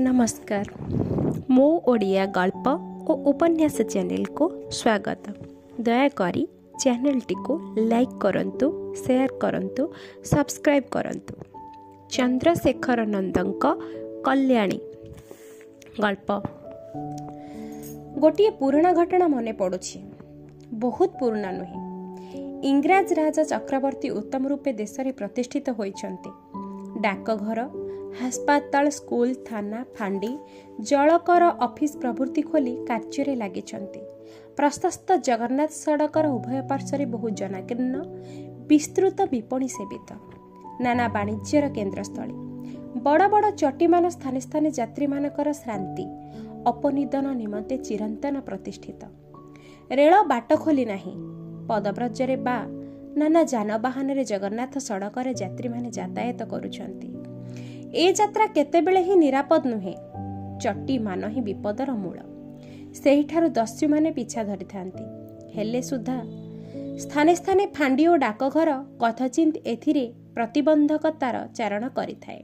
ନମସ୍କାର, ମୋ ଓଡ଼ିଆ ଗଳ୍ପ ଓ ଉପନ୍ୟାସ ଚ୍ୟାନେଲକୁ ସ୍ୱାଗତ। ଦୟାକରି ଚ୍ୟାନେଲଟିକୁ ଲାଇକ୍ କରନ୍ତୁ, ସେୟାର କରନ୍ତୁ, ସବସ୍କ୍ରାଇବ୍ କରନ୍ତୁ। ଚନ୍ଦ୍ରଶେଖର ନନ୍ଦଙ୍କ କଲ୍ୟାଣୀ ଗଳ୍ପ। ଗୋଟିଏ ପୁରୁଣା ଘଟଣା ମନେ ପଡ଼ୁଛି, ବହୁତ ପୁରୁଣା ନୁହେଁ। ଇଂରାଜ ରାଜା ଚକ୍ରବର୍ତ୍ତୀ ଉତ୍ତମ ରୂପେ ଦେଶରେ ପ୍ରତିଷ୍ଠିତ ହୋଇଛନ୍ତି। ଡାକଘର, ହାସପାତାଳ, ସ୍କୁଲ, ଥାନା, ଫାଣ୍ଡି, ଜଳକର ଅଫିସ ପ୍ରଭୃତି ଖୋଲି କାର୍ଯ୍ୟରେ ଲାଗିଛନ୍ତି। ପ୍ରଶସ୍ତ ଜଗନ୍ନାଥ ସଡ଼କର ଉଭୟ ପାର୍ଶ୍ୱରେ ବହୁ ଜନାକୀର୍ଣ୍ଣ ବିସ୍ତୃତ ବିପଣୀ ସେବିତ, ନାନା ବାଣିଜ୍ୟର କେନ୍ଦ୍ରସ୍ଥଳୀ। ବଡ଼ ବଡ଼ ଚଟିମାନ ସ୍ଥାନେ ସ୍ଥାନେ ଯାତ୍ରୀମାନଙ୍କର ଶ୍ରାନ୍ତି ଅପନିଦନ ନିମନ୍ତେ ଚିରନ୍ତନ ପ୍ରତିଷ୍ଠିତ। ରେଳ ବାଟ ଖୋଲି ନାହିଁ। ପଦବ୍ରଜରେ ବା ନାନା ଯାନବାହନରେ ଜଗନ୍ନାଥ ସଡ଼କରେ ଯାତ୍ରୀମାନେ ଯାତାୟାତ କରୁଛନ୍ତି। ଏ ଯାତ୍ରା କେତେବେଳେ ହିଁ ନିରାପଦ ନୁହେଁ। ଚଟିମାନ ହିଁ ବିପଦର ମୂଳ। ସେହିଠାରୁ ଦସ୍ୟୁମାନେ ପିଛା ଧରିଥାନ୍ତି। ହେଲେ ସୁଦ୍ଧା ସ୍ଥାନେ ସ୍ଥାନେ ଫାଣ୍ଡି ଓ ଡାକଘର କଥଚିନ୍ତ ଏଥିରେ ପ୍ରତିବନ୍ଧକତାର ଚାରଣ କରିଥାଏ।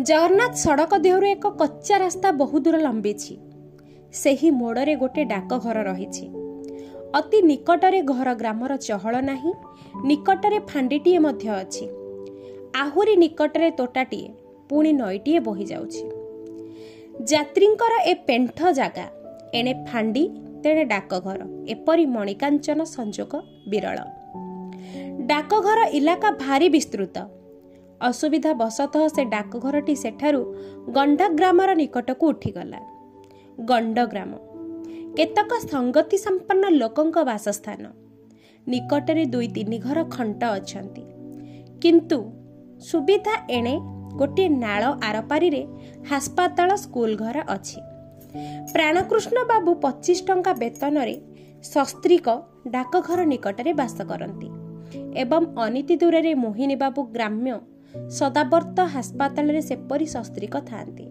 ଜଗନ୍ନାଥ ସଡ଼କ ଦେହରୁ ଏକ କଚ୍ଚା ରାସ୍ତା ବହୁଦୂର ଲମ୍ବିଛି। ସେହି ମୋଡ଼ରେ ଗୋଟେ ଡାକଘର ରହିଛି। ଅତି ନିକଟରେ ଘର ଗ୍ରାମର ଚହଳ ନାହିଁ। ନିକଟରେ ଫାଣ୍ଡିଟିଏ ମଧ୍ୟ ଅଛି। ଆହୁରି ନିକଟରେ ତୋଟାଟିଏ, ପୁଣି ନଈଟିଏ ବହିଯାଉଛି। ଯାତ୍ରୀଙ୍କର ଏ ପେଣ୍ଠ ଜାଗା, ଏଣେ ଫାଣ୍ଡି ତେଣେ ଡାକଘର, ଏପରି ମଣିକାଞ୍ଚନ ସଂଯୋଗ ବିରଳ। ଡାକଘର ଇଲାକା ଭାରି ବିସ୍ତୃତ। ଅସୁବିଧା ବଶତଃ ସେ ଡାକଘରଟି ସେଠାରୁ ଗଣ୍ଡଗ୍ରାମର ନିକଟକୁ ଉଠିଗଲା। ଗଣ୍ଡଗ୍ରାମ କେତେକ ସଙ୍ଗତି ସମ୍ପନ୍ନ ଲୋକଙ୍କ ବାସସ୍ଥାନ। ନିକଟରେ 2-3 ଘର ଖଣ୍ଟ ଅଛନ୍ତି, କିନ୍ତୁ ସୁବିଧା ଏଣେ ଗୋଟିଏ ନାଳ ଆରପାରିରେ ହାସପାତାଳ ସ୍କୁଲ ଘର ଅଛି। ପ୍ରାଣକୃଷ୍ଣ ବାବୁ 25 ଟଙ୍କା ବେତନରେ ସସ୍ତ୍ରୀକ ଡାକଘର ନିକଟରେ ବାସ କରନ୍ତି ଏବଂ ଅନତି ଦୂରରେ ମୋହିନୀ ବାବୁ ଗ୍ରାମ୍ୟ ସଦାବର୍ତ୍ତ ହାସପାତାଳରେ ସେପରି ସସ୍ତ୍ରୀକ ଥାନ୍ତି।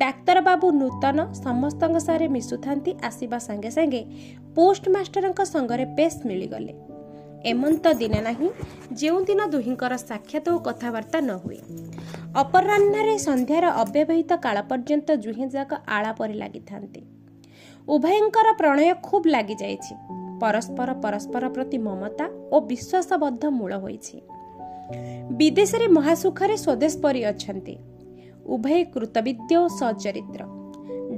ଡାକ୍ତର ବାବୁ ନୂତନ ସମସ୍ତଙ୍କ ସାଙ୍ଗରେ ମିଶୁଥାନ୍ତି। ଆସିବା ସାଙ୍ଗେ ସାଙ୍ଗେ ପୋଷ୍ଟମାଷ୍ଟରଙ୍କ ସଙ୍ଗରେ ବେଶ୍ ମିଳିଗଲେ। ଏମନ୍ତ ଦିନ ନାହିଁ ଯେଉଁଦିନ ଦୁହିଁଙ୍କର ସାକ୍ଷାତ ଓ କଥାବାର୍ତ୍ତା ନ ହୁଏ। ଅପରାହ୍ନରେ ସନ୍ଧ୍ୟାର ଅବ୍ୟବହିତ କାଳ ପର୍ଯ୍ୟନ୍ତ ଦୁହେଁ ଯାକ ଆଳାପରେ ଲାଗିଥାନ୍ତି। ଉଭୟଙ୍କର ପ୍ରଣୟ ଖୁବ୍ ଲାଗିଯାଇଛି। ପରସ୍ପର ପରସ୍ପର ପ୍ରତି ମମତା ଓ ବିଶ୍ୱାସବଦ୍ଧ ମୂଳ ହୋଇଛି। ବିଦେଶରେ ମହାସୁଖରେ ସ୍ୱଦେଶ ପରି ଅଛନ୍ତି। ଉଭୟେ କୃତବିଦ୍ୟ ଓ ସଚରିତ୍ର।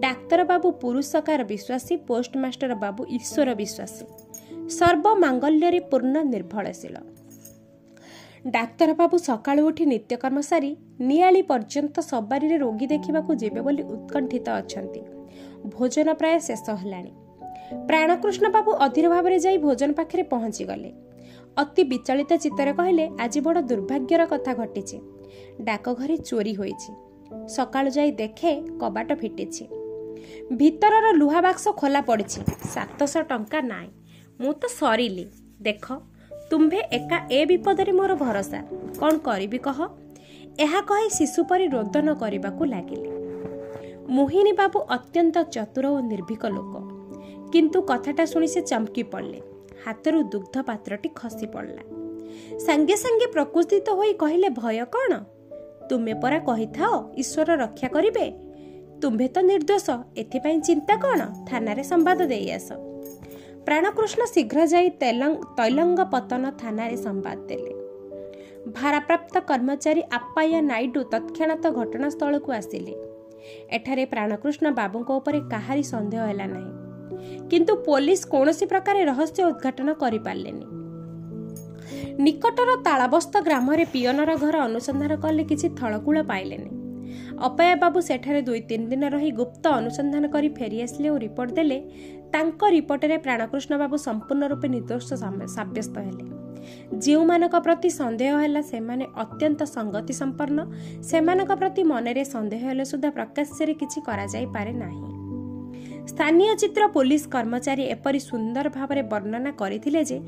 ଡାକ୍ତର ବାବୁ ପୁରୁଷକାର ବିଶ୍ୱାସୀ, ପୋଷ୍ଟମାଷ୍ଟର ବାବୁ ଈଶ୍ୱର ବିଶ୍ୱାସୀ, ସର୍ବମାଙ୍ଗଲ୍ୟରେ ପୂର୍ଣ୍ଣ ନିର୍ଭରଶୀଳ। ଡାକ୍ତର ବାବୁ ସକାଳୁ ଉଠି ନିତ୍ୟକର୍ମ ସାରି ନିଆଳି ପର୍ଯ୍ୟନ୍ତ ସବାରିରେ ରୋଗୀ ଦେଖିବାକୁ ଯିବେ ବୋଲି ଉତ୍କଣ୍ଠିତ ଅଛନ୍ତି। ଭୋଜନ ପ୍ରାୟ ଶେଷ ହେଲାଣି। ପ୍ରାଣକୃଷ୍ଣ ବାବୁ ଅଧୀର ଭାବରେ ଯାଇ ଭୋଜନ ପାଖରେ ପହଞ୍ଚିଗଲେ। ଅତି ବିଚଳିତ ଚିତ୍ତରେ କହିଲେ, ଆଜି ବଡ଼ ଦୁର୍ଭାଗ୍ୟର କଥା ଘଟିଛି। ଡାକଘରେ ଚୋରି ହୋଇଛି। ସକାଳୁ ଯାଇ ଦେଖେ କବାଟ ଫିଟିଛି, ଭିତରର ଲୁହା ବାକ୍ସ ଖୋଲା ପଡ଼ିଛି, 700 ଟଙ୍କା ନାଇଁ। ମୁଁ ତ ସରିଲି। ଦେଖ, ତୁମ୍ଭେ ଏକା ଏ ବିପଦରେ ମୋର ଭରସା। କ'ଣ କରିବି କହ? ଏହା କହି ଶିଶୁ ପରି ରୋଦନ କରିବାକୁ ଲାଗିଲେ। ମୋହିନୀ ବାବୁ ଅତ୍ୟନ୍ତ ଚତୁର ଓ ନିର୍ଭୀକ ଲୋକ, କିନ୍ତୁ କଥାଟା ଶୁଣି ସେ ଚମକି ପଡ଼ିଲେ। ହାତରୁ ଦୁଗ୍ଧ ପାତ୍ରଟି ଖସି ପଡ଼ିଲା। ସାଙ୍ଗେ ସାଙ୍ଗେ ପ୍ରକୃତିତ ହୋଇ କହିଲେ, ଭୟ କ'ଣ? ତୁମେ ପରା କହିଥାଅ ଈଶ୍ୱର ରକ୍ଷା କରିବେ। ତୁମ୍ଭେ ତ ନିର୍ଦ୍ଦୋଷ, ଏଥିପାଇଁ ଚିନ୍ତା କ'ଣ? ଥାନାରେ ସମ୍ବାଦ ଦେଇ ଆସ। ପ୍ରାଣକୃଷ୍ଣ ଶୀଘ୍ର ଯାଇ ତୈଲଙ୍ଗ ପତନ ଥାନାରେ ସମ୍ବାଦ ଦେଲେ। ଭାରାପ୍ରାପ୍ତ କର୍ମଚାରୀ ଆପାୟା ନାଇଡୁ ତତ୍କ୍ଷଣାତ ଘଟଣାସ୍ଥଳକୁ ଆସିଲେ। ଏଠାରେ ପ୍ରାଣକୃଷ୍ଣ ବାବୁଙ୍କ ଉପରେ କାହାରି ସନ୍ଦେହ ହେଲା ନାହିଁ, କିନ୍ତୁ ପୋଲିସ କୌଣସି ପ୍ରକାରେ ରହସ୍ୟ ଉଦ୍ଘାଟନ କରିପାରିଲେନି। ନିକଟର ତାଳବସ୍ତ ଗ୍ରାମରେ ପିଅନର ଘର ଅନୁସନ୍ଧାନ କଲେ, କିଛି ଥଳକୂଳ ପାଇଲେନି। ଅପାୟା ବାବୁ ସେଠାରେ 2-3 ଦିନ ରହି ଗୁପ୍ତ ଅନୁସନ୍ଧାନ କରି ଫେରିଆସିଲେ ଓ ରିପୋର୍ଟ ଦେଲେ। ତାଙ୍କ ରିପୋର୍ଟରେ ପ୍ରାଣକୃଷ୍ଣ ବାବୁ ସମ୍ପୂର୍ଣ୍ଣ ରୂପେ ନିର୍ଦ୍ଦୋଷ ସାବ୍ୟସ୍ତ ହେଲେ। ଯେଉଁମାନଙ୍କ ପ୍ରତି ସନ୍ଦେହ ହେଲା ସେମାନେ ଅତ୍ୟନ୍ତ ସଙ୍ଗତି ସମ୍ପନ୍ନ। ସେମାନଙ୍କ ପ୍ରତି ମନରେ ସନ୍ଦେହ ହେଲେ ସୁଦ୍ଧା ପ୍ରକାଶ୍ୟରେ କିଛି କରାଯାଇପାରେ ନାହିଁ। ସ୍ଥାନୀୟ ଚିତ୍ର ପୋଲିସ କର୍ମଚାରୀ ଏପରି ସୁନ୍ଦର ଭାବରେ ବର୍ଣ୍ଣନା କରିଥିଲେ ଯେ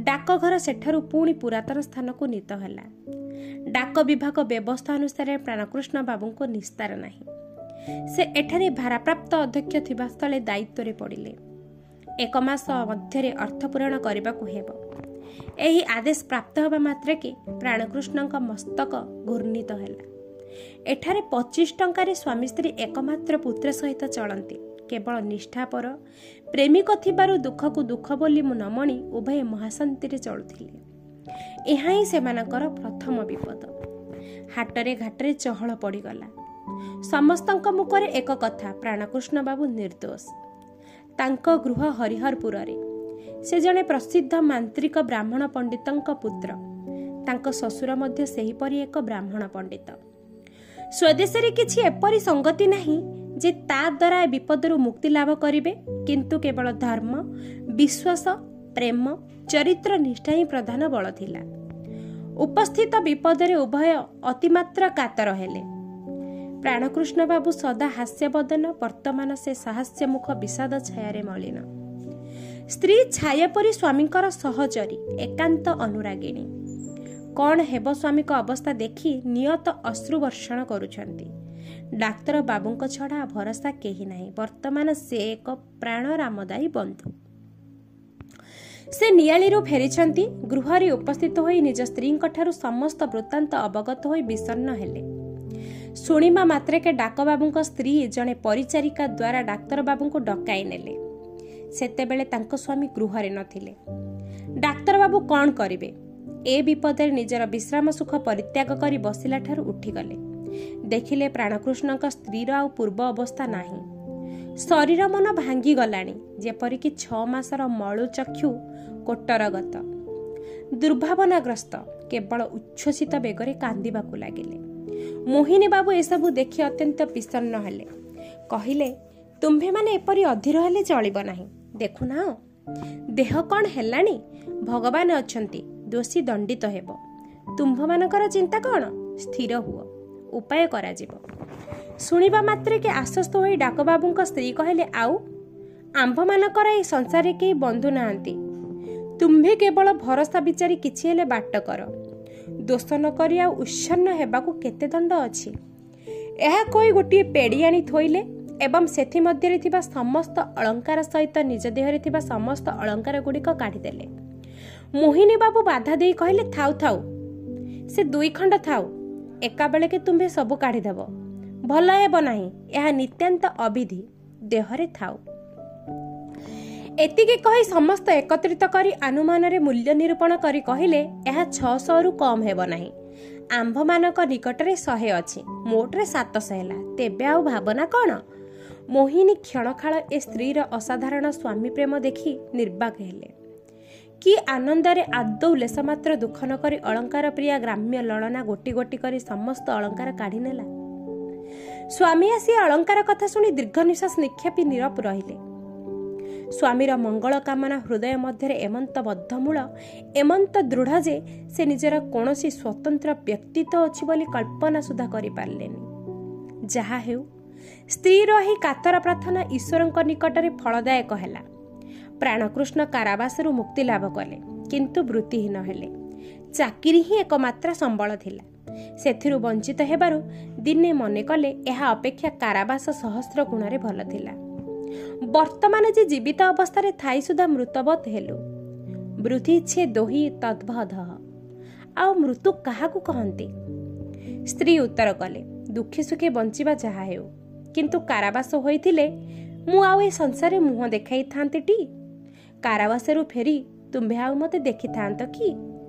ଡାକଘର ସେଠାରୁ ପୁଣି ପୁରାତନ ସ୍ଥାନକୁ ନୀତ ହେଲା। ଡାକ ବିଭାଗ ବ୍ୟବସ୍ଥା ଅନୁସାରେ ପ୍ରାଣକୃଷ୍ଣ ବାବୁଙ୍କୁ ନିସ୍ତାର ନାହିଁ। ସେ ଏଠାରେ ଭାରାପ୍ରାପ୍ତ ଅଧ୍ୟକ୍ଷ ଥିବା ସ୍ଥଳେ ଦାୟିତ୍ୱରେ ପଡ଼ିଲେ। 1 ମାସ ମଧ୍ୟରେ ଅର୍ଥ ପୂରଣ କରିବାକୁ ହେବ। ଏହି ଆଦେଶ ପ୍ରାପ୍ତ ହେବା ମାତ୍ରକେ ପ୍ରାଣକୃଷ୍ଣଙ୍କ ମସ୍ତକ ଘୂର୍ଣ୍ଣିତ ହେଲା। ଏଠାରେ 25 ଟଙ୍କାରେ ସ୍ୱାମୀ ସ୍ତ୍ରୀ ଏକମାତ୍ର ପୁତ୍ର ସହିତ ଚଳନ୍ତି। କେବଳ ନିଷ୍ଠାପର ପ୍ରେମିକ ଥିବାରୁ ଦୁଃଖକୁ ଦୁଃଖ ବୋଲି ମୁଁ ନମଣି ଉଭୟେ ମହାଶାନ୍ତିରେ ଚଳୁଥିଲେ। ଏହା ହିଁ ସେମାନଙ୍କର ପ୍ରଥମ ବିପଦ। ହାଟରେ ଘାଟରେ ଚହଳ ପଡ଼ିଗଲା। ସମସ୍ତଙ୍କ ମୁଖରେ ଏକ କଥା, ପ୍ରାଣକୃଷ୍ଣ ବାବୁ ନିର୍ଦ୍ଦୋଷ। ତାଙ୍କ ଗୃହ ହରିହରପୁରରେ। ସେ ଜଣେ ପ୍ରସିଦ୍ଧ ମାନ୍ତ୍ରିକ ବ୍ରାହ୍ମଣ ପଣ୍ଡିତଙ୍କ ପୁତ୍ର। ତାଙ୍କ ଶ୍ୱଶୁର ମଧ୍ୟ ସେହିପରି ଏକ ବ୍ରାହ୍ମଣ ପଣ୍ଡିତ। ସ୍ୱଦେଶରେ କିଛି ଏପରି ସଙ୍ଗତି ନାହିଁ ଯେ ତା ଦ୍ୱାରା ଏ ବିପଦରୁ ମୁକ୍ତି ଲାଭ କରିବେ, କିନ୍ତୁ କେବଳ ଧର୍ମ, ବିଶ୍ୱାସ, ପ୍ରେମ, ଚରିତ୍ର ନିଷ୍ଠା ହିଁ ପ୍ରଧାନ ବଳ ଥିଲା। ଉପସ୍ଥିତ ବିପଦରେ ଉଭୟ ଅତିମାତ୍ର କାତର ହେଲେ। ପ୍ରାଣକୃଷ୍ଣ ବାବୁ ସଦା ହାସ୍ୟବଦନ, ବର୍ତ୍ତମାନ ସେ ସାହାସ୍ୟମୁଖ ବିଷାଦ ଛାୟାରେ ମଳିନ। ସ୍ତ୍ରୀ ଛାୟା ପରି ସ୍ୱାମୀଙ୍କର ସହଚରୀ, ଏକାନ୍ତ ଅନୁରାଗିଣୀ। କ'ଣ ହେବ ସ୍ୱାମୀଙ୍କ ଅବସ୍ଥା ଦେଖି ନିୟତ ଅଶ୍ରୁ ବର୍ଷଣ କରୁଛନ୍ତି। ଡାକ୍ତର ବାବୁଙ୍କ ଛଡ଼ା ଭରସା କେହି ନାହିଁ। ବର୍ତ୍ତମାନ ସେ ଏକ ପ୍ରାଣରାମଦାୟୀ ବନ୍ଧୁ। ସେ ନିଆଳିରୁ ଫେରିଛନ୍ତି। ଗୃହରେ ଉପସ୍ଥିତ ହୋଇ ନିଜ ସ୍ତ୍ରୀଙ୍କଠାରୁ ସମସ୍ତ ବୃତ୍ତାନ୍ତ ଅବଗତ ହୋଇ ବିଷଣ୍ଣ ହେଲେ। ଶୁଣିବା ମାତ୍ରକେ ଡାକବାବୁଙ୍କ ସ୍ତ୍ରୀ ଜଣେ ପରିଚାରିକା ଦ୍ୱାରା ଡାକ୍ତରବାବୁଙ୍କୁ ଡକାଇ ନେଲେ। ସେତେବେଳେ ତାଙ୍କ ସ୍ୱାମୀ ଗୃହରେ ନଥିଲେ। ଡାକ୍ତରବାବୁ କ'ଣ କରିବେ? ଏ ବିପଦରେ ନିଜର ବିଶ୍ରାମ ସୁଖ ପରିତ୍ୟାଗ କରି ବସିଲା ଠାରୁ ଉଠିଗଲେ। ଦେଖିଲେ ପ୍ରାଣକୃଷ୍ଣଙ୍କ ସ୍ତ୍ରୀର ଆଉ ପୂର୍ବ ଅବସ୍ଥା ନାହିଁ। ଶରୀର ମନ ଭାଙ୍ଗିଗଲାଣି, ଯେପରିକି 6 ମାସର ମଳୁ ଚକ୍ଷୁ କୋଟରଗତ, ଦୁର୍ଭାବନାଗ୍ରସ୍ତ, କେବଳ ଉଚ୍ଛ୍ୱସିତ ବେଗରେ କାନ୍ଦିବାକୁ ଲାଗିଲେ। ମୋହିନୀ ବାବୁ ଏସବୁ ଦେଖି ଅତ୍ୟନ୍ତ ବିଷଣ୍ଣ ହେଲେ। କହିଲେ, ତୁମ୍ଭେମାନେ ଏପରି ଅଧୀର ହେଲେ ଚଳିବ ନାହିଁ। ଦେଖୁନାହ ଦେହ କ'ଣ ହେଲାଣି? ଭଗବାନ ଅଛନ୍ତି, ଦୋଷୀ ଦଣ୍ଡିତ ହେବ। ତୁମ୍ଭମାନଙ୍କର ଚିନ୍ତା କ'ଣ? ସ୍ଥିର ହୁଅ, ଉପାୟ କରାଯିବ। ଶୁଣିବା ମାତ୍ରକେ ଆଶ୍ୱସ୍ତ ହୋଇ ଡାକବାବୁଙ୍କ ସ୍ତ୍ରୀ କହିଲେ, ଆଉ ଆମ୍ଭମାନଙ୍କର ଏହି ସଂସାରରେ କେହି ବନ୍ଧୁ ନାହାନ୍ତି। ତୁମ୍ଭେ କେବଳ ଭରସା ବିଚାରି କିଛି ହେଲେ ବାଟ କର। ଦୋଷ ନ କରି ଆଉ ଉତ୍ସନ୍ନ ହେବାକୁ କେତେ ଦଣ୍ଡ ଅଛି? ଏହା କହି ଗୋଟିଏ ପେଡ଼ି ଆଣି ଥୋଇଲେ ଏବଂ ସେଥିମଧ୍ୟରେ ଥିବା ସମସ୍ତ ଅଳଙ୍କାର ସହିତ ନିଜ ଦେହରେ ଥିବା ସମସ୍ତ ଅଳଙ୍କାର ଗୁଡ଼ିକ କାଢ଼ିଦେଲେ। ମୋହିନୀ ବାବୁ ବାଧା ଦେଇ କହିଲେ, ଥାଉ ଥାଉ, ସେ 2 ଖଣ୍ଡ ଥାଉ, ଏକାବେଳକେ ତୁମ୍ଭେ ସବୁ କାଢ଼ିଦେବ, ଭଲ ହେବ ନାହିଁ। ଏହା ନିତ୍ୟାନ୍ତ ଅବିଧି, ଦେହରେ ଥାଉ। ଏତିକି କହି ସମସ୍ତ ଏକତ୍ରିତ କରି ଆନୁମାନରେ ମୂଲ୍ୟ ନିରୂପଣ କରି କହିଲେ, ଏହା 600ରୁ କମ୍ ହେବ ନାହିଁ। ଆମ୍ଭମାନଙ୍କ ନିକଟରେ 100 ଅଛି, ମୋଟରେ 700 ହେଲା। ତେବେ ଆଉ ଭାବନା କ'ଣ? ମୋହିନୀ କ୍ଷଣକାଳ ଏ ସ୍ତ୍ରୀର ଅସାଧାରଣ ସ୍ୱାମୀ ପ୍ରେମ ଦେଖି ନିର୍ବାକ ହେଲେ। କି ଆନନ୍ଦରେ ଆଦୌ ଲେଶମାତ୍ର ଦୁଃଖ ନ କରି ଅଳଙ୍କାର ପ୍ରିୟା ଗ୍ରାମ୍ୟ ଲଳନା ଗୋଟି ଗୋଟି କରି ସମସ୍ତ ଅଳଙ୍କାର କାଢ଼ିନେଲା। ସ୍ୱାମୀ ଆସି ଅଳଙ୍କାର କଥା ଶୁଣି ଦୀର୍ଘ ନିଶ୍ୱାସ ନିକ୍ଷେପି ନୀରବ ରହିଲେ। ସ୍ୱାମୀର ମଙ୍ଗଳ କାମନା ହୃଦୟ ମଧ୍ୟରେ ଏମନ୍ତ ବଦ୍ଧମୂଳ, ଏମନ୍ତ ଦୃଢ଼ ଯେ ସେ ନିଜର କୌଣସି ସ୍ୱତନ୍ତ୍ର ବ୍ୟକ୍ତିତ୍ୱ ଅଛି ବୋଲି କଳ୍ପନା ସୁଦ୍ଧା କରିପାରିଲେନି। ଯାହା ହେଉ, ସ୍ତ୍ରୀର ଏହି କାତର ପ୍ରାର୍ଥନା ଈଶ୍ୱରଙ୍କ ନିକଟରେ ଫଳଦାୟକ ହେଲା। ପ୍ରାଣକୃଷ୍ଣ କାରାବାସରୁ ମୁକ୍ତି ଲାଭ କଲେ, କିନ୍ତୁ ବୃତ୍ତିହୀନ ହେଲେ। ଚାକିରି ହିଁ ଏକମାତ୍ର ସମ୍ବଳ ଥିଲା। ସେଥିରୁ ବଞ୍ଚିତ ହେବାରୁ ଦିନେ ମନେ କଲେ ଏହା ଅପେକ୍ଷା କାରାବାସ ସହସ୍ର ଗୁଣରେ ଭଲ ଥିଲା। ବର୍ତ୍ତମାନ ଯେ ଜୀବିତ ଅବସ୍ଥାରେ ଥାଇ ସୁଦ୍ଧା ମୃତବତ୍ ହେଲୁ। ବୃଦ୍ଧି ଛେ ଦୋହି ତଦ୍ଭଧ। ଆଉ ମୃତ୍ୟୁ କାହାକୁ କହନ୍ତି? ସ୍ତ୍ରୀ ଉତ୍ତର କଲେ, ଦୁଃଖେ ସୁଖେ ବଞ୍ଚିବା ଯାହା ହେଉ, କିନ୍ତୁ କାରାବାସ ହୋଇଥିଲେ ମୁଁ ଆଉ ଏ ସଂସାରରେ ମୁହଁ ଦେଖାଇଥାନ୍ତିଟି? କାରାବାସରୁ ଫେରି ତୁମ୍ଭେ ଆଉ ମୋତେ ଦେଖିଥାନ୍ତ କି?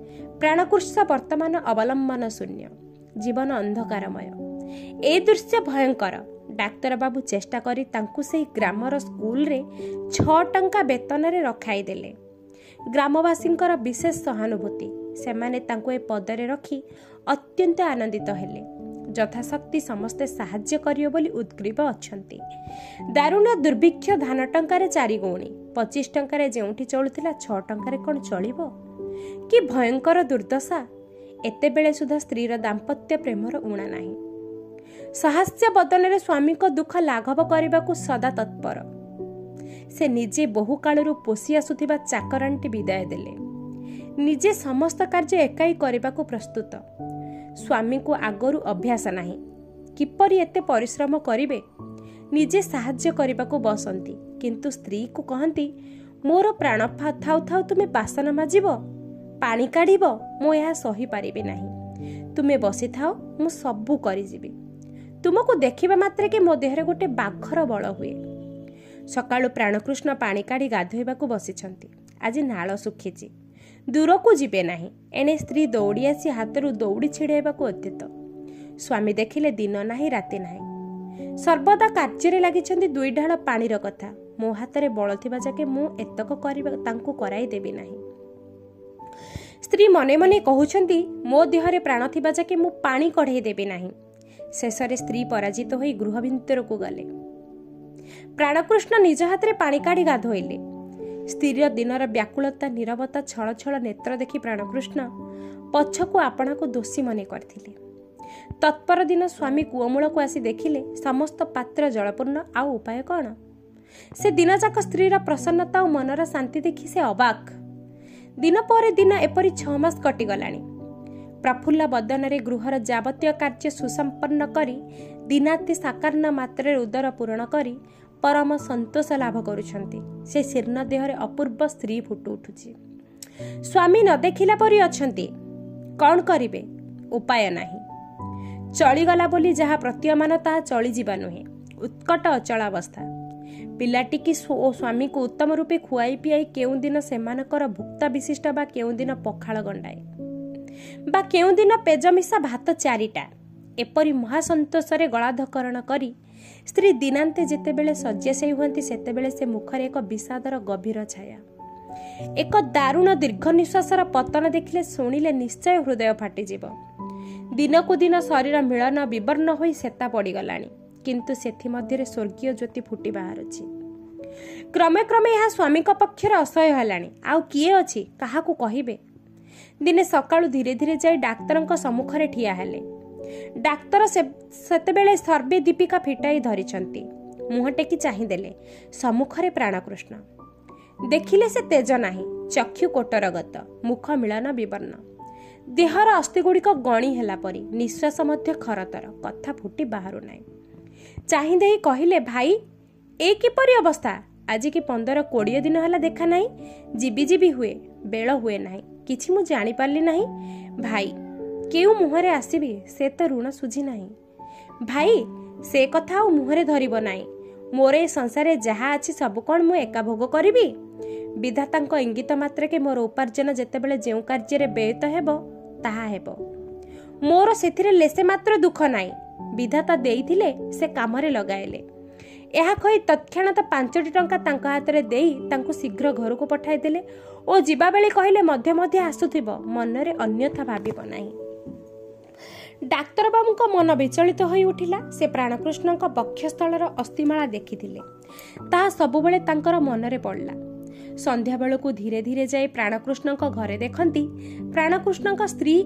ପ୍ରାଣକୃଷ୍ଣ ବର୍ତ୍ତମାନ ଅବଲମ୍ବନ ଶୂନ୍ୟ, ଜୀବନ ଅନ୍ଧକାରମୟ। ଏ ଦୃଶ୍ୟ ଭୟଙ୍କର। ଡାକ୍ତରବାବୁ ଚେଷ୍ଟା କରି ତାଙ୍କୁ ସେହି ଗ୍ରାମର ସ୍କୁଲରେ 6 ଟଙ୍କା ବେତନରେ ରଖାଇଦେଲେ। ଗ୍ରାମବାସୀଙ୍କର ବିଶେଷ ସହାନୁଭୂତି, ସେମାନେ ତାଙ୍କୁ ଏ ପଦରେ ରଖି ଅତ୍ୟନ୍ତ ଆନନ୍ଦିତ ହେଲେ। ଯଥାଶକ୍ତି ସମସ୍ତେ ସାହାଯ୍ୟ କରିବେ ବୋଲି ଉଦ୍ଗ୍ରୀବ ଅଛନ୍ତି। ଦାରୁଣ ଦୁର୍ଭିକ୍ଷ ଧାନ ଟଙ୍କାରେ 4 ଗୁଣି, 25 ଟଙ୍କାରେ ଯେଉଁଠି ଚଳୁଥିଲା 6 ଟଙ୍କାରେ କ'ଣ ଚଳିବ? କି ଭୟଙ୍କର ଦୁର୍ଦ୍ଦଶା! ଏତେବେଳେ ସୁଦ୍ଧା ସ୍ତ୍ରୀର ଦାମ୍ପତ୍ୟ ପ୍ରେମର ଊଣା ନାହିଁ। ସହାସ୍ୟ ବଦନରେ ସ୍ୱାମୀଙ୍କ ଦୁଃଖ ଲାଘବ କରିବାକୁ ସଦା ତତ୍ପର। ସେ ନିଜେ ବହୁକାଳରୁ ପୋଷି ଆସୁଥିବା ଚାକରାଣୀଟି ବିଦାୟ ଦେଲେ। ନିଜେ ସମସ୍ତ କାର୍ଯ୍ୟ ଏକାଇ କରିବାକୁ ପ୍ରସ୍ତୁତ। ସ୍ୱାମୀଙ୍କୁ ଆଗରୁ ଅଭ୍ୟାସ ନାହିଁ, କିପରି ଏତେ ପରିଶ୍ରମ କରିବେ? ନିଜେ ସାହାଯ୍ୟ କରିବାକୁ ବସନ୍ତି, କିନ୍ତୁ ସ୍ତ୍ରୀକୁ କହନ୍ତି, ମୋର ପ୍ରାଣ ଥାଉ ଥାଉ ତୁମେ ବାସନ ମାଜିବ? ପାଣି କାଢ଼ିବ, ମୁଁ ଏହା ସହିପାରିବି ନାହିଁ। ତୁମେ ବସିଥାଅ, ମୁଁ ସବୁ କରିଯିବି। ତୁମକୁ ଦେଖିବା ମାତ୍ରକେ ମୋ ଦେହରେ ଗୋଟେ ବାଘର ବଳ ହୁଏ। ସକାଳୁ ପ୍ରାଣକୃଷ୍ଣ ପାଣି କାଢ଼ି ଗାଧୋଇବାକୁ ବସିଛନ୍ତି। ଆଜି ନାଳ ଶୁଖିଛି, ଦୂରକୁ ଯିବେ ନାହିଁ। ଏଣେ ସ୍ତ୍ରୀ ଦୌଡ଼ି ଆସି ହାତରୁ ଦୌଡ଼ି ଛିଡ଼ାଇବାକୁ ଉଦ୍ୟତ। ସ୍ୱାମୀ ଦେଖିଲେ ଦିନ ନାହିଁ ରାତି ନାହିଁ, ସର୍ବଦା କାର୍ଯ୍ୟରେ ଲାଗିଛନ୍ତି। ଦୁଇ ଢାଳ ପାଣିର କଥା, ମୋ ହାତରେ ବଳ ଥିବା ଯାକେ ମୁଁ ଏତକ କରିବା ତାଙ୍କୁ କରାଇ ଦେବି ନାହିଁ। ସ୍ତ୍ରୀ ମନେ ମନେ କହୁଛନ୍ତି, ମୋ ଦେହରେ ପ୍ରାଣ ଥିବା ଯାକେ ମୁଁ ପାଣି କଢ଼େଇ ଦେବି ନାହିଁ। ଶେଷରେ ସ୍ତ୍ରୀ ପରାଜିତ ହୋଇ ଗୃହ ଭିତରକୁ ଗଲେ। ପ୍ରାଣକୃଷ୍ଣ ନିଜ ହାତରେ ପାଣି କାଢ଼ି ଗାଧୋଇଲେ। ସ୍ତ୍ରୀର ଦିନର ବ୍ୟାକୁଳତା, ନୀରବତା, ଛଳ ଛଳ ନେତ୍ର ଦେଖି ପ୍ରାଣକୃଷ୍ଣ ପଛକୁ ଆପଣାକୁ ଦୋଷୀ ମନେ କରିଥିଲେ। ତତ୍ପର ଦିନ ସ୍ୱାମୀ କୂଅମୂଳକୁ ଆସି ଦେଖିଲେ ସମସ୍ତ ପାତ୍ର ଜଳପୂର୍ଣ୍ଣ, ଆଉ ଉପାୟ କ'ଣ? ସେ ଦିନଯାକ ସ୍ତ୍ରୀର ପ୍ରସନ୍ନତା ଓ ମନର ଶାନ୍ତି ଦେଖି ସେ ଅବାକ୍। ଦିନ ପରେ ଦିନ ଏପରି 6 ମାସ କଟିଗଲାଣି। ପ୍ରଫୁଲ୍ଲ ବଦନରେ ଗୃହର ଯାବତୀୟ କାର୍ଯ୍ୟ ସୁସମ୍ପନ୍ନ କରି ଦିନାତି ସାକାର୍ଣ୍ଣ ମାତ୍ରାରେ ଉଦର ପୂରଣ କରି ପରମ ସନ୍ତୋଷ ଲାଭ କରୁଛନ୍ତି। ସେ ଶୀର୍ଣ୍ଣ ଦେହରେ ଅପୂର୍ବ ସ୍ତ୍ରୀ ଫୁଟୁ ଉଠୁଛି। ସ୍ୱାମୀ ନ ଦେଖିଲା ପରି ଅଛନ୍ତି। କ'ଣ କରିବେ? ଉପାୟ ନାହିଁ। ଚଳିଗଲା ବୋଲି ଯାହା ପ୍ରତୀୟମାନ ତାହା ଚଳିଯିବା ନୁହେଁ। ଉତ୍କଟ ଅଚଳାବସ୍ଥା। ପିଲାଟିକି ଓ ସ୍ୱାମୀକୁ ଉତ୍ତମ ରୂପେ ଖୁଆଇ ପିଆଇ କେଉଁଦିନ ସେମାନଙ୍କର ଭୁକ୍ତା ବିଶିଷ୍ଟ ବା କେଉଁଦିନ ପଖାଳ ଗଣ୍ଡାଏ ବା କେଉଁଦିନ ପେଜ ମିଶା ଭାତ 4ଟା, ଏପରି ମହାସନ୍ତୋଷରେ ଗଳାଧକରଣ କରି ସ୍ତ୍ରୀ ଦିନାନ୍ତେ ଯେତେବେଳେ ଶଯ୍ୟାଶାୟୀ ହୁଅନ୍ତି, ସେତେବେଳେ ସେ ମୁଖରେ ଏକ ବିଷାଦର ଗଭୀର ଛାୟା, ଏକ ଦାରୁଣ ଦୀର୍ଘ ନିଶ୍ୱାସର ପତନ ଦେଖିଲେ ଶୁଣିଲେ ନିଶ୍ଚୟ ହୃଦୟ ଫାଟିଯିବ। ଦିନକୁ ଦିନ ଶରୀର ମିଳନ ବିବର୍ଣ୍ଣ ହୋଇ ସେତା ପଡ଼ିଗଲାଣି, କିନ୍ତୁ ସେଥିମଧ୍ୟରେ ସ୍ୱର୍ଗୀୟ ଜ୍ୟୋତି ଫୁଟି ବାହାରୁଛି। କ୍ରମେ କ୍ରମେ ଏହା ସ୍ୱାମୀଙ୍କ ପକ୍ଷରେ ଅସହ୍ୟ ହେଲାଣି। ଆଉ କିଏ ଅଛି, କାହାକୁ କହିବେ? ଦିନେ ସକାଳୁ ଧୀରେ ଧୀରେ ଯାଇ ଡାକ୍ତରଙ୍କ ସମ୍ମୁଖରେ ଠିଆ ହେଲେ। ଡାକ୍ତର ସେତେବେଳେ ସର୍ବେ ଦୀପିକା ଫିଟାଇ ଧରିଛନ୍ତି। ମୁହଁ ଟେକି ଚାହିଁଦେଲେ, ସମ୍ମୁଖରେ ପ୍ରାଣକୃଷ୍ଣ। ଦେଖିଲେ ସେ ତେଜ ନାହିଁ, ଚକ୍ଷୁ କୋଟରଗତ, ମୁଖ ମିଳନ ବିବର୍ଣ୍ଣ, ଦେହର ଅସ୍ଥିଗୁଡ଼ିକ ଗଣି ହେଲା ପରି, ନିଶ୍ୱାସ ମଧ୍ୟ ଖରତର, କଥା ଫୁଟି ବାହାରୁ ନାହିଁ। ଚାହିଁ ଦେଇ କହିଲେ, ଭାଇ, ଏ କିପରି ଅବସ୍ଥା? ଆଜିକି 15-20 ଦିନ ହେଲା ଦେଖା ନାହିଁ। ଯିବି ଯିବି ହୁଏ, ବେଳ ହୁଏ ନାହିଁ। କିଛି ମୁଁ ଜାଣିପାରିଲି ନାହିଁ ଭାଇ। କେଉଁ ମୁହଁରେ ଆସିବି? ସେ ତ ଋଣ ସୁଝି ନାହିଁ। ଭାଇ, ସେ କଥା ଆଉ ମୁହଁରେ ଧରିବ ନାହିଁ। ମୋର ଏ ସଂସାରରେ ଯାହା ଅଛି ସବୁ କ'ଣ ମୁଁ ଏକା ଭୋଗ କରିବି? ବିଧାତାଙ୍କ ଇଙ୍ଗିତ ମାତ୍ରକେ ମୋର ଉପାର୍ଜନ ଯେତେବେଳେ ଯେଉଁ କାର୍ଯ୍ୟରେ ବ୍ୟୟିତ ହେବ ତାହା ହେବ। ମୋର ସେଥିରେ ଲେସେ ମାତ୍ର ଦୁଃଖ ନାହିଁ। ବିଧାତା ଦେଇଥିଲେ, ସେ କାମରେ ଲଗାଇଲେ। ଏହା କହି ତତ୍କ୍ଷଣାତ 5ଟି ଟଙ୍କା ତାଙ୍କ ହାତରେ ଦେଇ ତାଙ୍କୁ ଶୀଘ୍ର ଘରକୁ ପଠାଇଦେଲେ ଓ ଯିବାବେଳେ କହିଲେ, ମଧ୍ୟ ମଧ୍ୟ ଆସୁଥିବ, ମନରେ ଅନ୍ୟଥା ଭାବିବ ନାହିଁ। ଡାକ୍ତରବାବୁଙ୍କ ମନ ବିଚଳିତ ହୋଇ ଉଠିଲା। ସେ ପ୍ରାଣକୃଷ୍ଣଙ୍କ ବକ୍ଷସ୍ଥଳର ଅସ୍ଥିମାଳା ଦେଖିଥିଲେ, ତାହା ସବୁବେଳେ ତାଙ୍କର ମନରେ ପଡ଼ିଲା। ସନ୍ଧ୍ୟାବେଳକୁ ଧୀରେ ଧୀରେ ଯାଇ ପ୍ରାଣକୃଷ୍ଣଙ୍କ ଘରେ ଦେଖନ୍ତି, ପ୍ରାଣକୃଷ୍ଣଙ୍କ ସ୍ତ୍ରୀ,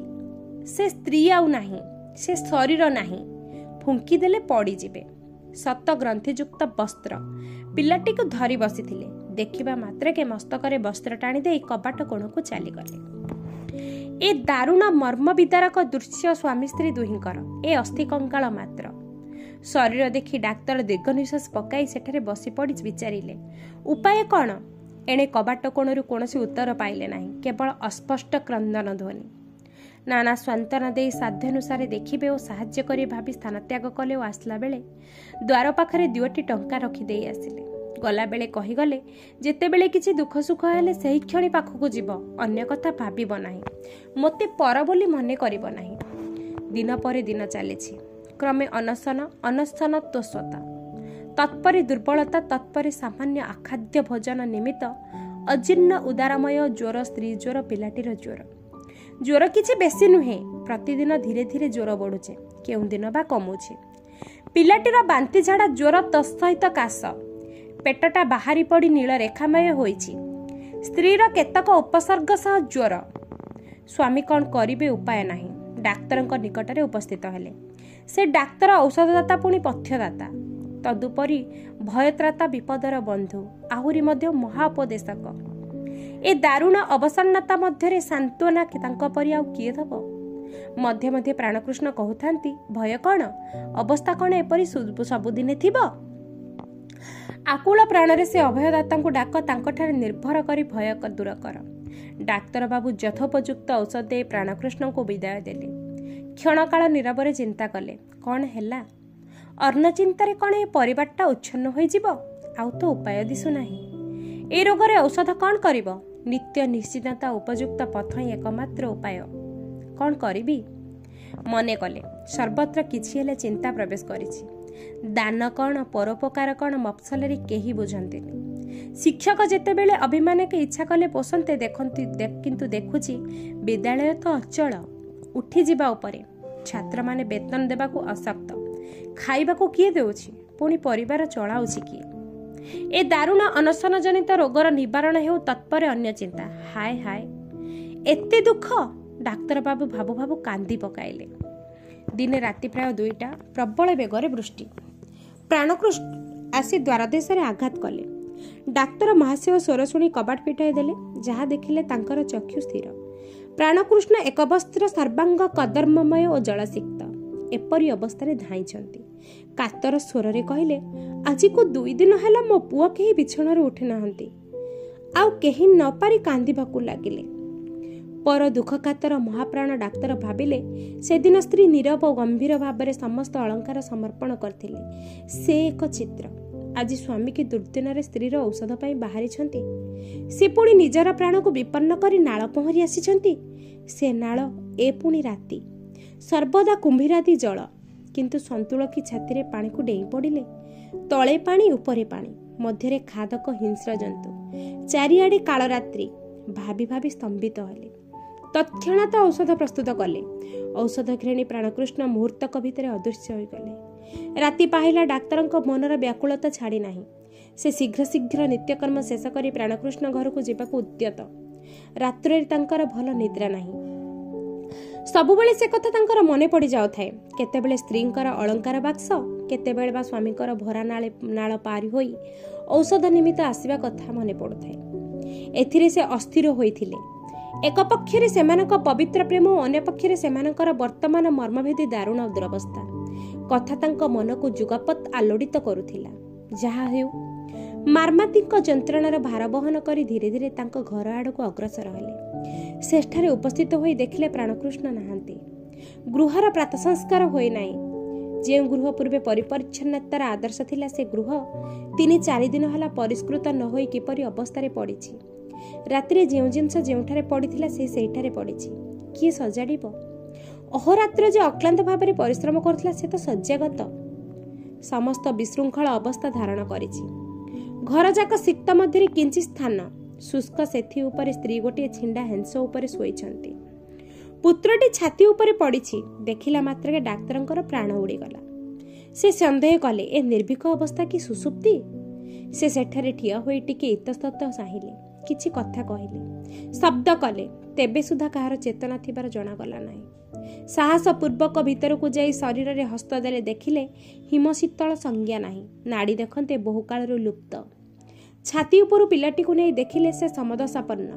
ସେ ସ୍ତ୍ରୀ ଆଉ ନାହିଁ, ସେ ଶରୀର ନାହିଁ, ଫୁଙ୍କିଦେଲେ ପଡ଼ିଯିବେ। ସତ ଗ୍ରନ୍ଥିଯୁକ୍ତ ବସ୍ତ୍ର ପିଲାଟିକୁ ଧରି ବସିଥିଲେ। ଦେଖିବା ମାତ୍ରକେ ମସ୍ତକରେ ବସ୍ତ୍ର ଟାଣି ଦେଇ କବାଟ କୋଣକୁ ଚାଲିଗଲେ। ଏ ଦାରୁଣ ମର୍ମ ବିଦାରକ ଦୃଶ୍ୟ ସ୍ୱାମୀ ସ୍ତ୍ରୀ ଦୁହିଁଙ୍କର, ଏ ଅସ୍ଥି କଙ୍କାଳ ମାତ୍ର ଶରୀର ଦେଖି ଡାକ୍ତର ଦୀର୍ଘ ନିଶ୍ୱାସ ପକାଇ ସେଠାରେ ବସି ପଡ଼ି ବିଚାରିଲେ, ଉପାୟ କ'ଣ? ଏଣେ କବାଟ କୋଣରୁ କୌଣସି ଉତ୍ତର ପାଇଲେ ନାହିଁ, କେବଳ ଅସ୍ପଷ୍ଟ କ୍ରନ୍ଦନ ଧ୍ୱନି। ନାନା ସାନ୍ତ୍ୱନା ଦେଇ ସାଧ୍ୟାନୁସାରେ ଦେଖିବେ ଓ ସାହାଯ୍ୟ କରି ଭାବି ସ୍ଥାନତ୍ୟାଗ କଲେ ଓ ଆସିଲା ବେଳେ ଦ୍ୱାର ପାଖରେ 2ଟି ଟଙ୍କା ରଖିଦେଇ ଆସିଲେ। ଗଲାବେଳେ କହିଗଲେ, ଯେତେବେଳେ କିଛି ଦୁଃଖ ସୁଖ ହେଲେ ସେହି କ୍ଷଣି ପାଖକୁ ଯିବ, ଅନ୍ୟ କଥା ଭାବିବ ନାହିଁ, ମୋତେ ପର ବୋଲି ମନେ କରିବ ନାହିଁ। ଦିନ ପରେ ଦିନ ଚାଲିଛି। କ୍ରମେ ଅନଶନ, ଅନଶନ ତୋଷତା, ତତ୍ପରେ ଦୁର୍ବଳତା, ତତ୍ପରେ ସାମାନ୍ୟ ଆଖାଦ୍ୟ ଭୋଜନ ନିମିତ୍ତ ଅଜୀର୍ଣ୍ଣ ଉଦାରମୟ ଜ୍ୱର, ସ୍ତ୍ରୀ ଜ୍ୱର, ପିଲାଟିର ଜ୍ୱର। ଜ୍ୱର କିଛି ବେଶୀ ନୁହେଁ, ପ୍ରତିଦିନ ଧୀରେ ଧୀରେ ଜ୍ୱର ବଢ଼ୁଛି, କେଉଁଦିନ ବା କମୁଛି। ପିଲାଟିର ବାନ୍ତି ଝାଡ଼ା, ଜ୍ୱର, ତତ୍ସହିତ କାଶ, ପେଟଟା ବାହାରି ପଡ଼ି ନୀଳ ରେଖାମୟ ହୋଇଛି। ସ୍ତ୍ରୀର କେତେକ ଉପସର୍ଗ ସହ ଜ୍ୱର। ସ୍ୱାମୀ କ'ଣ କରିବେ ଉପାୟ ନାହିଁ। ଡାକ୍ତରଙ୍କ ନିକଟରେ ଉପସ୍ଥିତ ହେଲେ। ସେ ଡାକ୍ତର ଔଷଧଦାତା, ପୁଣି ପଥ୍ୟଦାତା, ତଦୁପରି ଭୟତ୍ରାତା, ବିପଦର ବନ୍ଧୁ, ଆହୁରି ମଧ୍ୟ ମହାଉପଦେଶକ। ଏ ଦାରୁଣ ଅବସନ୍ନତା ମଧ୍ୟରେ ସାନ୍ତ୍ୱନା ତାଙ୍କ ପରି ଆଉ କିଏ ଦେବ? ମଧ୍ୟ ମଧ୍ୟ ପ୍ରାଣକୃଷ୍ଣ କହୁଥାନ୍ତି, ଭୟ କ'ଣ? ଅବସ୍ଥା କ'ଣ ଏପରି ସବୁଦିନେ ଥିବ? ଆକୁଳ ପ୍ରାଣରେ ସେ ଅଭୟଦାତାଙ୍କୁ ଡାକ, ତାଙ୍କଠାରେ ନିର୍ଭର କରି ଭୟ ଦୂର କର। ଡାକ୍ତରବାବୁ ଯଥୋପଯୁକ୍ତ ଔଷଧ ଦେଇ ପ୍ରାଣକୃଷ୍ଣଙ୍କୁ ବିଦାୟ ଦେଲେ। କ୍ଷଣକାଳ ନୀରବରେ ଚିନ୍ତା କଲେ, କ'ଣ ହେଲା? ଅନ୍ନ ଚିନ୍ତାରେ କ'ଣ ଏ ପରିବାରଟା ଉଚ୍ଛନ୍ନ ହୋଇଯିବ? ଆଉ ତ ଉପାୟ ଦିଶୁନାହିଁ। ଏ ରୋଗରେ ଔଷଧ କ'ଣ କରିବ? ନିତ୍ୟ ନିଶ୍ଚିତତା ଉପଯୁକ୍ତ ପଥ ହିଁ ଏକମାତ୍ର ଉପାୟ। କ'ଣ କରିବି ମନେ କଲେ। ସର୍ବତ୍ର କିଛି ହେଲେ ଚିନ୍ତା ପ୍ରବେଶ କରିଛି। ଦାନ କ'ଣ, ପରୋପକାର କ'ଣ, ମଫସଲରେ କେହି ବୁଝନ୍ତିନି। ଶିକ୍ଷକ ଯେତେବେଳେ ଅଭିମାନକୁ ଇଚ୍ଛା କଲେ ପୋଷନ୍ତେ ଦେଖନ୍ତି, କିନ୍ତୁ ଦେଖୁଛି ବିଦ୍ୟାଳୟ ତ ଅଚଳ, ଉଠିଯିବା ଉପରେ। ଛାତ୍ରମାନେ ବେତନ ଦେବାକୁ ଅଶକ୍ତ। ଖାଇବାକୁ କିଏ ଦେଉଛି? ପୁଣି ପରିବାର ଚଳାଉଛି କିଏ? ଏ ଦାରୁଣ ଅନଶନ ଜନିତ ରୋଗର ନିବାରଣ ହେଉ, ତତ୍ପରେ ଅନ୍ୟ ଚିନ୍ତା। ହାୟ ହାୟ, ଏତେ ଦୁଃଖ! ଡାକ୍ତରବାବୁ ଭାବୁ ଭାବୁ କାନ୍ଦି ପକାଇଲେ। ଦିନେ ରାତି ପ୍ରାୟ 2ଟା, ପ୍ରବଳ ବେଗରେ ବୃଷ୍ଟି। ପ୍ରାଣକୃଷ୍ଣ ଆସି ଦ୍ୱାରଦେଶରେ ଆଘାତ କଲେ। ଡାକ୍ତର ମହାଶୟ ସ୍ୱର ଶୁଣି କବାଟ ଫିଟାଇ ଦେଲେ। ଯାହା ଦେଖିଲେ ତାଙ୍କର ଚକ୍ଷୁ ସ୍ଥିର। ପ୍ରାଣକୃଷ୍ଣ ଏକବସ୍ତ୍ର, ସର୍ବାଙ୍ଗ କଦର୍ମମୟ ଓ ଜଳସିକ୍ତ। ଏପରି ଅବସ୍ଥାରେ ଧାଇଁଛନ୍ତି। କାତର ସ୍ୱରରେ କହିଲେ, ଆଜିକୁ 2 ଦିନ ହେଲା ମୋ ପୁଅ କେହି ବିଛଣାରୁ ଉଠି ନାହାନ୍ତି। ଆଉ କେହି ନପାରି କାନ୍ଦିବାକୁ ଲାଗିଲେ। ପର ଦୁଃଖ କାତର ମହାପ୍ରାଣ ଡାକ୍ତର ଭାବିଲେ, ସେଦିନ ସ୍ତ୍ରୀ ନୀରବ ଓ ଗମ୍ଭୀର ଭାବରେ ସମସ୍ତ ଅଳଙ୍କାର ସମର୍ପଣ କରିଥିଲେ। ସେ ଏକ ଚିତ୍ର। ଆଜି ସ୍ୱାମୀ କି ଦୁର୍ଦିନରେ ସ୍ତ୍ରୀର ଔଷଧ ପାଇଁ ବାହାରିଛନ୍ତି। ସେ ପୁଣି ନିଜର ପ୍ରାଣକୁ ବିପନ୍ନ କରି ନାଳ ପହଁରି ଆସିଛନ୍ତି। ସେ ନାଳ, ଏ ପୁଣି ରାତି, ସର୍ବଦା କୁମ୍ଭୀରାଦି ଜଳ। କିନ୍ତୁ ସନ୍ତୁଳକି ଛାତିରେ ପାଣିକୁ ଡେଇଁ ପଡ଼ିଲେ। ତଳେ ପାଣି, ଉପରେ ପାଣି, ମଧ୍ୟରେ ଖାଦକ ହିଂସ୍ର ଜନ୍ତୁ, ଚାରିଆଡ଼େ କାଳରାତ୍ରି। ଭାବି ଭାବି ସ୍ତମ୍ଭିତ ହେଲେ। ତତ୍କ୍ଷଣାତ ଔଷଧ ପ୍ରସ୍ତୁତ କଲେ। ଔଷଧ ଘେନି ପ୍ରାଣକୃଷ୍ଣ ମୁହୂର୍ତ୍ତକ ଭିତରେ ଅଦୃଶ୍ୟ ହୋଇଗଲେ। ରାତି ପାହିଲା, ଡାକ୍ତରଙ୍କ ମନର ବ୍ୟାକୁଳତା ଛାଡ଼ି ନାହିଁ। ସେ ଶୀଘ୍ର ଶୀଘ୍ର ନିତ୍ୟକର୍ମ ଶେଷ କରି ପ୍ରାଣକୃଷ୍ଣ ଘରକୁ ଯିବାକୁ ଉଦ୍ୟତ। ରାତ୍ରରେ ତାଙ୍କର ଭଲ ନିଦ୍ରା ନାହିଁ। ସବୁବେଳେ ସେ କଥା ତାଙ୍କର ମନେ ପଡ଼ି ଯାଉଥାଏ। କେତେବେଳେ ସ୍ତ୍ରୀଙ୍କର ଅଳଙ୍କାର ବାକ୍ସ, କେତେବେଳେ ବା ସ୍ୱାମୀଙ୍କର ଭରା ନାଳ ପାରି ହୋଇ ଔଷଧ ନିମିତ୍ତ ଆସିବା କଥା ମନେ ପଡ଼ୁଥାଏ। ଏଥିରେ ସେ ଅସ୍ଥିର ହୋଇଥିଲେ। ଏକ ପକ୍ଷରେ ସେମାନଙ୍କ ପବିତ୍ର ପ୍ରେମ ଓ ଅନ୍ୟ ପକ୍ଷରେ ସେମାନଙ୍କର ବର୍ତ୍ତମାନ ମର୍ମଭେଦୀ ଦାରୁଣ ଦୁରବସ୍ଥା କଥା ତାଙ୍କ ମନକୁ ଯୁଗପତ୍ ଆଲୋଡ଼ିତ କରୁଥିଲା। ଯାହା ହେଉ, ମାର୍ମାତିଙ୍କ ଯନ୍ତ୍ରଣାର ଭାର ବହନ କରି ଧୀରେ ଧୀରେ ତାଙ୍କ ଘର ଆଡ଼କୁ ଅଗ୍ରସର ହେଲେ। ସେଠାରେ ଉପସ୍ଥିତ ହୋଇ ଦେଖିଲେ ପ୍ରାଣକୃଷ୍ଣ ନାହାନ୍ତି। ଗୃହର ପ୍ରାତଃସଂସ୍କାର ହୋଇନାହିଁ। ଯେଉଁ ଗୃହ ପୂର୍ବେ ପରିପରିଚ୍ଛନ୍ନତାର ଆଦର୍ଶ ଥିଲା, ସେ ଗୃହ 3-4 ଦିନ ହେଲା ପରିଷ୍କୃତ ନ ହୋଇ କିପରି ଅବସ୍ଥାରେ ପଡ଼ିଛି। ରାତିରେ ଯେଉଁ ଜିନିଷ ଯେଉଁଠାରେ ପଡ଼ିଥିଲା, ସେ ସେଇଠାରେ ପଡ଼ିଛି। କିଏ ସଜାଡ଼ିବ? ଅହୋରାତ୍ର ଯେ ଅକ୍ଳାନ୍ତ ଭାବରେ ପରିଶ୍ରମ କରୁଥିଲା, ସେ ତ ଶଯ୍ୟାଗତ। ସମସ୍ତ ବିଶୃଙ୍ଖଳ ଅବସ୍ଥା ଧାରଣ କରିଛି। ଘରଯାକ ସିକ୍ତ, ମଧ୍ୟରେ କିଞ୍ଚି ସ୍ଥାନ ଶୁଷ୍କ। ସେଥି ଉପରେ ସ୍ତ୍ରୀ ଗୋଟିଏ ଛିଣ୍ଡା ହେଂସ ଉପରେ ଶୋଇଛନ୍ତି। ପୁତ୍ରଟି ଛାତି ଉପରେ ପଡ଼ିଛି। ଦେଖିଲା ମାତ୍ରକେ ଡାକ୍ତରଙ୍କର ପ୍ରାଣ ଉଡ଼ିଗଲା। ସେ ସନ୍ଦେହ କଲେ, ଏ ନିର୍ଭୀକ ଅବସ୍ଥା କି ସୁଷୁପ୍ତି? ସେ ସେଠାରେ ଠିଆ ହୋଇ ଟିକେ ଇତସ୍ତତ ଚାହିଁଲେ, କିଛି କଥା କହିଲେ, ଶବ୍ଦ କଲେ, ତେବେ ସୁଦ୍ଧା କାହାର ଚେତନା ଥିବାର ଜଣାଗଲା ନାହିଁ। ସାହସ ପୂର୍ବକ ଭିତରକୁ ଯାଇ ଶରୀରରେ ହସ୍ତ ଦେଲେ। ଦେଖିଲେ ହିମଶୀତଳ, ସଂଜ୍ଞା ନାହିଁ। ନାଡ଼ି ଦେଖନ୍ତେ ବହୁକାଳରୁ ଲୁପ୍ତ। ଛାତି ଉପରୁ ପିଲାଟିକୁ ନେଇ ଦେଖିଲେ ସେ ସମଦଶାପନ୍ନ।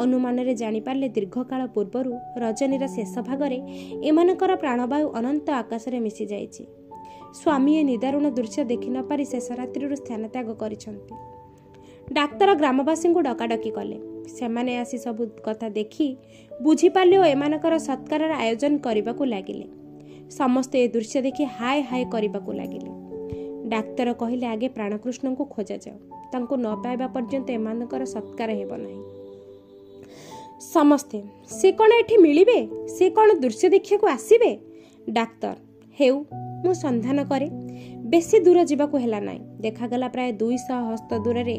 ଅନୁମାନରେ ଜାଣିପାରିଲେ, ଦୀର୍ଘକାଳ ପୂର୍ବରୁ ରଜନୀର ଶେଷ ଭାଗରେ ଏମାନଙ୍କର ପ୍ରାଣବାୟୁ ଅନନ୍ତ ଆକାଶରେ ମିଶିଯାଇଛି। ସ୍ୱାମୀ ଏ ନିଦାରୁଣ ଦୃଶ୍ୟ ଦେଖି ନପାରି ଶେଷ ରାତ୍ରିରୁ ସ୍ଥାନ ତ୍ୟାଗ କରିଛନ୍ତି। ଡାକ୍ତର ଗ୍ରାମବାସୀଙ୍କୁ ଡକାଡକି କଲେ। ସେମାନେ ଆସି ସବୁ କଥା ଦେଖି ବୁଝିପାରିଲେ ଓ ଏମାନଙ୍କର ସତ୍କାରର ଆୟୋଜନ କରିବାକୁ ଲାଗିଲେ। ସମସ୍ତେ ଏ ଦୃଶ୍ୟ ଦେଖି ହାୟ ହାୟ କରିବାକୁ ଲାଗିଲେ। ଡାକ୍ତର କହିଲେ, ଆଗେ ପ୍ରାଣକୃଷ୍ଣଙ୍କୁ ଖୋଜାଯାଉ। ତାଙ୍କୁ ନ ପାଇବା ପର୍ଯ୍ୟନ୍ତ ଏମାନଙ୍କର ସତ୍କାର ହେବ ନାହିଁ। ସମସ୍ତେ, ସେ କ'ଣ ଏଠି ମିଳିବେ? ସେ କ'ଣ ଦୃଶ୍ୟ ଦେଖିବାକୁ ଆସିବେ? ଡାକ୍ତର, ହେଉ, ମୁଁ ସନ୍ଧାନ କରେ। ବେଶୀ ଦୂର ଯିବାକୁ ହେଲା ନାହିଁ। ଦେଖାଗଲା ପ୍ରାୟ 200 ହସ୍ତ ଦୂରରେ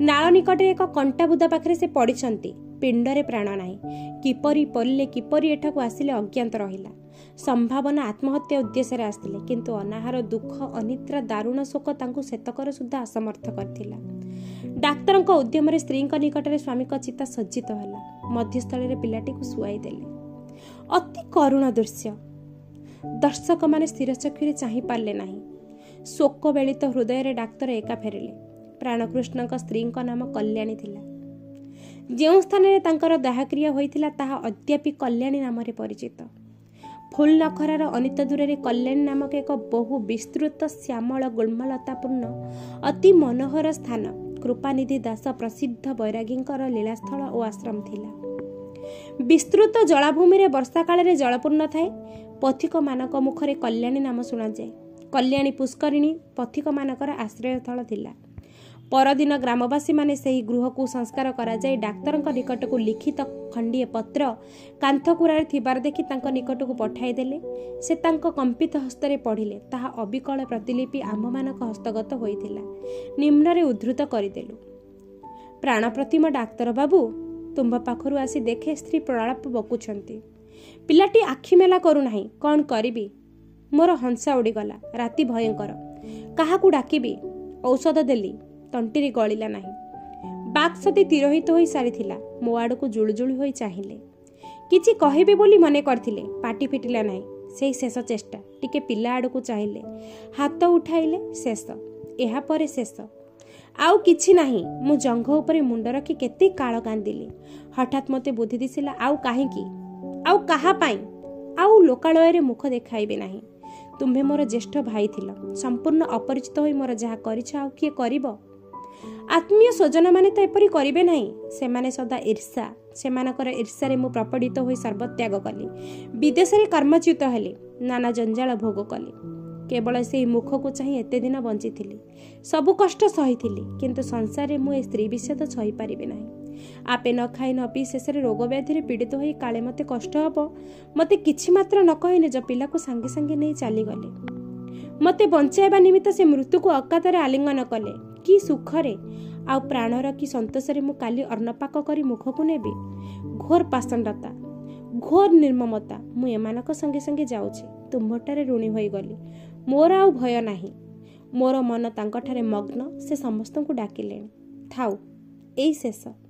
ନାଳ ନିକଟରେ ଏକ କଣ୍ଟାବୁଦା ପାଖରେ ସେ ପଡ଼ିଛନ୍ତି। ପିଣ୍ଡରେ ପ୍ରାଣ ନାହିଁ। କିପରି ପଡ଼ିଲେ, କିପରି ଏଠାକୁ ଆସିଲେ, ଅଜ୍ଞାତ ରହିଲା। ସମ୍ଭାବନା ଆତ୍ମହତ୍ୟା ଉଦ୍ଦେଶ୍ୟରେ ଆସିଥିଲେ, କିନ୍ତୁ ଅନାହାର, ଦୁଃଖ, ଅନିଦ୍ରା, ଦାରୁଣ ଶୋକ ତାଙ୍କୁ ସେତକର ସୁଦ୍ଧା ଅସମର୍ଥ କରିଥିଲା। ଡାକ୍ତରଙ୍କ ଉଦ୍ୟମରେ ସ୍ତ୍ରୀଙ୍କ ନିକଟରେ ସ୍ୱାମୀଙ୍କ ଚିତା ସଜ୍ଜିତ ହେଲା। ମଧ୍ୟସ୍ଥଳରେ ପିଲାଟିକୁ ଶୁଆଇ ଦେଲେ। ଅତି କରୁଣ ଦୃଶ୍ୟ। ଦର୍ଶକମାନେ ସ୍ଥିର ଚକ୍ଷୁରେ ଚାହିଁ ପାରିଲେ ନାହିଁ। ଶୋକବେଳିତ ହୃଦୟରେ ଡାକ୍ତର ଏକା ଫେରିଲେ। ପ୍ରାଣକୃଷ୍ଣଙ୍କ ସ୍ତ୍ରୀଙ୍କ ନାମ କଲ୍ୟାଣୀ ଥିଲା। ଯେଉଁ ସ୍ଥାନରେ ତାଙ୍କର ଦାହକ୍ରିୟା ହୋଇଥିଲା, ତାହା ଅଦ୍ୟାପି କଲ୍ୟାଣୀ ନାମରେ ପରିଚିତ। ଫୁଲନଖରାର ଅନିତ ଦୂରରେ କଲ୍ୟାଣୀ ନାମକ ଏକ ବହୁ ବିସ୍ତୃତ ଶ୍ୟାମଳ ଗୁଳ୍ମଲତାପୂର୍ଣ୍ଣ ଅତି ମନୋହର ସ୍ଥାନ। କୃପାନିଧି ଦାସ ପ୍ରସିଦ୍ଧ ବୈରାଗୀଙ୍କର ଲୀଳାସ୍ଥଳ ଓ ଆଶ୍ରମ ଥିଲା। ବିସ୍ତୃତ ଜଳାଭୂମିରେ ବର୍ଷା କାଳରେ ଜଳପୂର୍ଣ୍ଣ ଥାଏ। ପଥିକମାନଙ୍କ ମୁଖରେ କଲ୍ୟାଣୀ ନାମ ଶୁଣାଯାଏ। କଲ୍ୟାଣୀ ପୁଷ୍କରିଣୀ ପଥିକମାନଙ୍କର ଆଶ୍ରୟସ୍ଥଳ ଥିଲା। ପରଦିନ ଗ୍ରାମବାସୀମାନେ ସେହି ଗୃହକୁ ସଂସ୍କାର କରାଯାଇ ଡାକ୍ତରଙ୍କ ନିକଟକୁ ଲିଖିତ ଖଣ୍ଡିଏ ପତ୍ର କାନ୍ଥକୁରାରେ ଥିବାର ଦେଖି ତାଙ୍କ ନିକଟକୁ ପଠାଇଦେଲେ। ସେ ତାଙ୍କ କମ୍ପିତ ହସ୍ତରେ ପଢ଼ିଲେ। ତାହା ଅବିକଳ ପ୍ରତିଲିପି ଆମ୍ଭମାନଙ୍କ ହସ୍ତଗତ ହୋଇଥିଲା। ନିମ୍ନରେ ଉଦ୍ଧୃତ କରିଦେଲୁ। ପ୍ରାଣପ୍ରତିମ ଡାକ୍ତର ବାବୁ, ତୁମ୍ଭ ପାଖରୁ ଆସି ଦେଖେ ସ୍ତ୍ରୀ ପ୍ରଳାପ ବକୁଛନ୍ତି। ପିଲାଟି ଆଖି ମେଲା କରୁନାହିଁ। କ'ଣ କରିବି? ମୋର ହଂସା ଉଡ଼ିଗଲା। ରାତି ଭୟଙ୍କର। କାହାକୁ ଡାକିବି? ଔଷଧ ଦେଲି, ତଣ୍ଟିରେ ଗଳିଲା ନାହିଁ। ବାକ୍ସତୀ ତିରୋହିତ ହୋଇ ସାରିଥିଲା। ମୋ ଆଡ଼କୁ ଜୁଳୁଜୁଳୁ ହୋଇ ଚାହିଁଲେ। କିଛି କହିବେ ବୋଲି ମନେ କରିଥିଲେ, ପାଟି ଫିଟିଲା ନାହିଁ। ସେଇ ଶେଷ ଚେଷ୍ଟା। ଟିକେ ପିଲା ଆଡ଼କୁ ଚାହିଁଲେ, ହାତ ଉଠାଇଲେ। ଶେଷ, ଏହାପରେ ଶେଷ, ଆଉ କିଛି ନାହିଁ। ମୁଁ ଜଙ୍ଘ ଉପରେ ମୁଣ୍ଡ ରଖି କେତେ କାଳ କାନ୍ଦିଲି। ହଠାତ୍ ମୋତେ ବୁଦ୍ଧି ଦିଶିଲା, ଆଉ କାହିଁକି, ଆଉ କାହା ପାଇଁ, ଆଉ ଲୋକାଳୟରେ ମୁଖ ଦେଖାଇବି ନାହିଁ। ତୁମ୍ଭେ ମୋର ଜ୍ୟେଷ୍ଠ ଭାଇ ଥିଲ। ସମ୍ପୂର୍ଣ୍ଣ ଅପରିଚିତ ହୋଇ ମୋର ଯାହା କରିଛ ଆଉ କିଏ କରିବ? ଆତ୍ମୀୟ ସ୍ୱଜନମାନେ ତ ଏପରି କରିବେ ନାହିଁ। ସେମାନେ ସଦା ଈର୍ଷା। ସେମାନଙ୍କର ଈର୍ଷାରେ ମୁଁ ପ୍ରପୀଡ଼ିତ ହୋଇ ସର୍ବତ୍ୟାଗ କଲି। ବିଦେଶରେ କର୍ମଚ୍ୟୁତ ହେଲି, ନାନା ଜଞ୍ଜାଳ ଭୋଗ କଲି। କେବଳ ସେଇ ମୁଖକୁ ଚାହିଁ ଏତେ ଦିନ ବଞ୍ଚିଥିଲି, ସବୁ କଷ୍ଟ ସହିଥିଲି। କିନ୍ତୁ ସଂସାରରେ ମୁଁ ଏ ସ୍ତ୍ରୀ ବିଷୟ ସହିପାରିବି ନାହିଁ। ଆପେ ନ ଖାଇ ନ ପିଇ ଶେଷରେ ରୋଗ ବ୍ୟାଧିରେ ପୀଡ଼ିତ ହୋଇ କାଳେ ମୋତେ କଷ୍ଟ ହେବ, ମୋତେ କିଛି ମାତ୍ର ନ କହି ନିଜ ପିଲାକୁ ସାଙ୍ଗେ ସାଙ୍ଗେ ନେଇ ଚାଲିଗଲେ। ମୋତେ ବଞ୍ଚାଇବା ନିମିତ୍ତ ସେ ମୃତ୍ୟୁକୁ ଅକାତରେ ଆଲିଙ୍ଗନ କଲେ। କି ସୁଖରେ ଆଉ ପ୍ରାଣର କି ସନ୍ତୋଷରେ ମୁଁ କାଲି ଅନ୍ନପାକ କରି ମୁଖକୁ ନେବି? ଘୋର ପାଷଣ୍ଡତା, ଘୋର ନିର୍ମମତା। ମୁଁ ଏମାନଙ୍କ ସଙ୍ଗେ ସଙ୍ଗେ ଯାଉଛି। ତୁମ୍ଭଠାରେ ଋଣୀ ହୋଇଗଲି। ମୋର ଆଉ ଭୟ ନାହିଁ। ମୋର ମନ ତାଙ୍କଠାରେ ମଗ୍ନ। ସେ ସମସ୍ତଙ୍କୁ ଡାକିଲେଣି। ଥାଉ, ଏଇ ଶେଷ।